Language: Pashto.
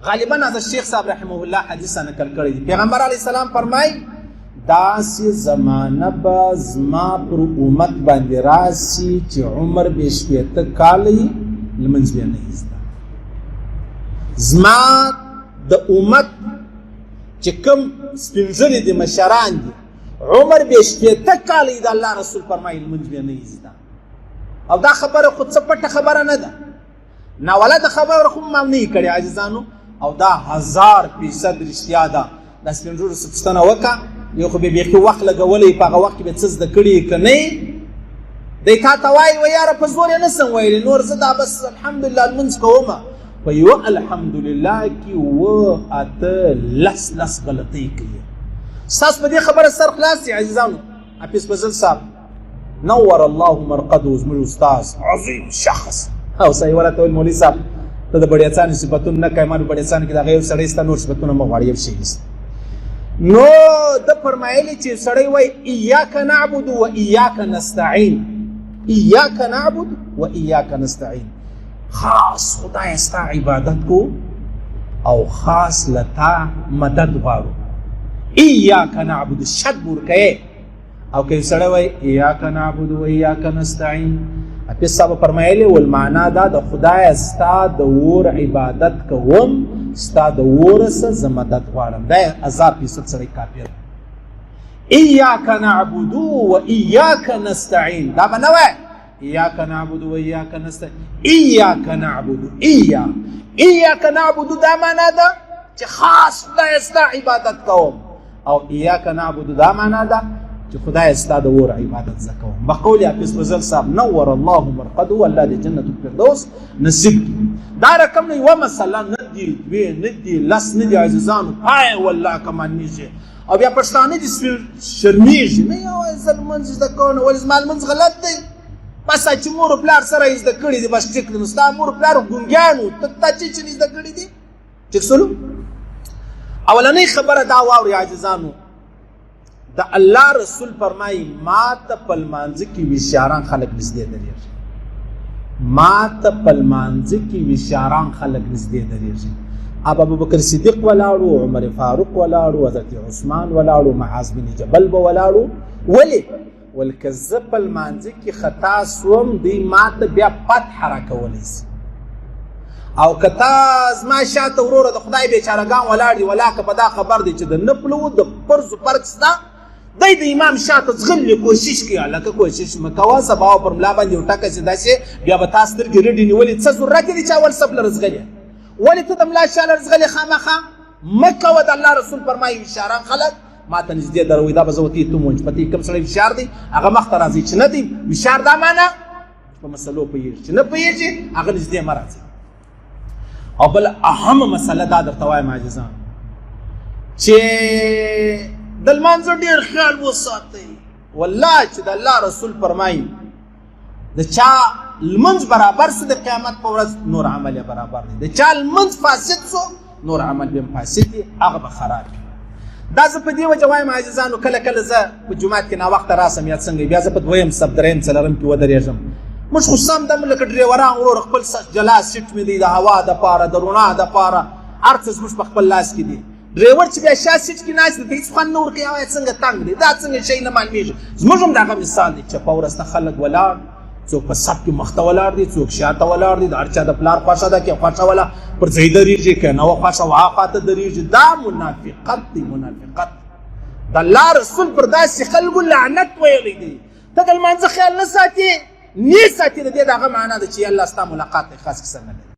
غالبا حضرت شیخ صاحب رحمه الله حدیث نقل کړی دی. پیغمبر علی السلام فرمای، داسې زمانه به زما پر امت باندې راسي چې عمر به 60 کاله وي، لمونځ به نه زده. زما د امت چې کوم سپین ږیري دي، مشران دي، عمر به 60 کاله وي، د الله رسول فرمایي لمونځ به نه زده. او دا خبره خو څه پټه خبره نه ده، ناولده خبره خو ما نه کړې عزیزانو، او دا 1000% رښتیا ده. دا سپین ږیرو څه پوښتنه وکړه، یو خو به بیخي وخت لګولی، په هغه وخت کې به څه زده کړي که نه، دی تا ته وایي وایي یاره په زور یې نه سم ویلی، نور زه دا بس الحمدلله لمونځ کوم. په یوه الحمدلله کې 7 8 10 10 غلطۍ کوي. ستاسو په دې خبره سر خلاص دی عزیزانو. حافظ فضل صاحب نور الله مرقده، زموږ استاد عظیم شخص، او صحیح ورته ویل مولوي صاحب ته د بډیڅانو صفتونه نه کوې، ما په بډیڅانو کې د هغه یو سړی سته، نور صفتونه مه غواړي، یو شی نشته. نو ده فرمایلی چې سړی وایي ایاک نعبد و ایاک نستعین، ایاک نعبد و ایاک نستعین، خاص خدای ستا عبادت کو او خاص له تا مدد غواړو. ایاک نعبد شد ورکوې. او که سړی وایي ایاک نعبد و ایاک نستعین، حافظ صاحب فرمایلی ول معنا دا د خدای ستا د ور عبادت کوم، ستا د ور څخه زه مدد غواړم. دا 1000% سړی کافر. ایاک نعبد و ایاک نستعین، دا به نه وایي ایاک نعبد و ایاک نستعین، ایاک نعبد، ایاک نعبد دا معنا ده چې خاص خدای ستا عبادت کوم، او ایاک نعبد دا معنا ده چې خدای ستا د ور عبادت زه کوم. بقول حافظ فضل صاحب نور الله مرقده، الله دې جنت الفردوس نصیب کړي. دا رقم نه یوه مسله نه دي، دوې نه دي، لس نه دي عزیزانو، پای والله که مانیږي. او بیا پښتانه دي شرمېږي، نه یو زه لمونځ زده کوم، ولې زما لمونځ غلط دی؟ بس چې مور و پلار سره یې زده کړي دي، بس ټیک دی. نو ستا مور و پلار ګونګیان وو، ته تا چې چې زده کړي دي؟ ټیک سولو. اولنۍ خبره دا واورئ عاجزانو، د الله رسول فرمایي ما ته په لمانځه کې ویشاران خلک نږدې درېږي، ما ته په لمانځه کې ویشاران خلک نږدې درېږي. ابوبکر صدیق ولاړو، عمر فاروق ولاړو، حضرت عثمان ولاړو، معاذ بن جبل به ولاړو. ولې؟ ولکه زه په لمانځه کې خطا سوم، دوی ما ته بیا فتح راکولی سي. او که تا زما شاته وروره د خدای بیچارهګان ولاړ دي، ولاکه په دا خبر دی چې د نفلو د فرضو فرق سته، دی د امام شاته ځغلي کوشش کوي، هلکه کوشش مه کوه، سبا پر ملا باندې یو ټکه چې داسې بیا به تا سترګې رډې نیولې، څه ضرورت دی چې اول صف لره ځغلې؟ ولې ته د ملا شا لره ځغلې؟ خامخا مه کوه. د الله رسول فرمایي هوښیاران خلک ما ته نږدې دروئ، دا به زه ورته تم ووایم چې په دې کوم سړی هوښیار دی هغه مخته راځي، چې نه دی هوښیار دا معنا په مسلو پوهېږي، چې نه پوهېږي هغه نږدې مه راځي. او بل اهمه مسله دا درته وایم عاجزان، چې د لمانځه ډېر خیال وساتئ. والله چې د الله رسول فرمایي د چا لمونځ برابر سو د قیامت په ورځ نور عمل یې برابر دی، د چا لمونځ فاسد سو نور عمل به هم فاسد دی، هغه به خراب وي. دا زه په دې وجه وایم عزیزانو، کله کله زه په جومات کې ناوخته راسم یا څنګه، بیا زه په دویم صف دریم څلورم کې ودرېږم. موږ خو سم دم لکه ډریوران ورور خپل جلا سیټ مې دی، د هوا دپاره د رڼا دپاره هر څه زموږ په خپل لاس کې دي. ډریور چې بیا شا سیټ کې ناست دی هېڅ خوند نه ورکوي، وایي څنګه تنګ دی، دا څنګه شی نه معلومېږي. زموږ هم دغه مثال دی چې په ورځ ته خلک ولاړ، څوک په صف کې مخته ولاړ دي، څوک شاته ولاړ دي، د هر چا د پلار خوښه ده که خوښه ولا پر ځای درېږي، که نه وه خوښه وه خواته درېږي. دا منافقت دی، منافقت. د الله رسول پر داسې خلکو لعنت ویلی دی. ته د لمانځه خیال نه ساتې، نه ساتې، د دې دغه معنا ده چې الله ستا ملاقات دی، خاص کیسه نه لري.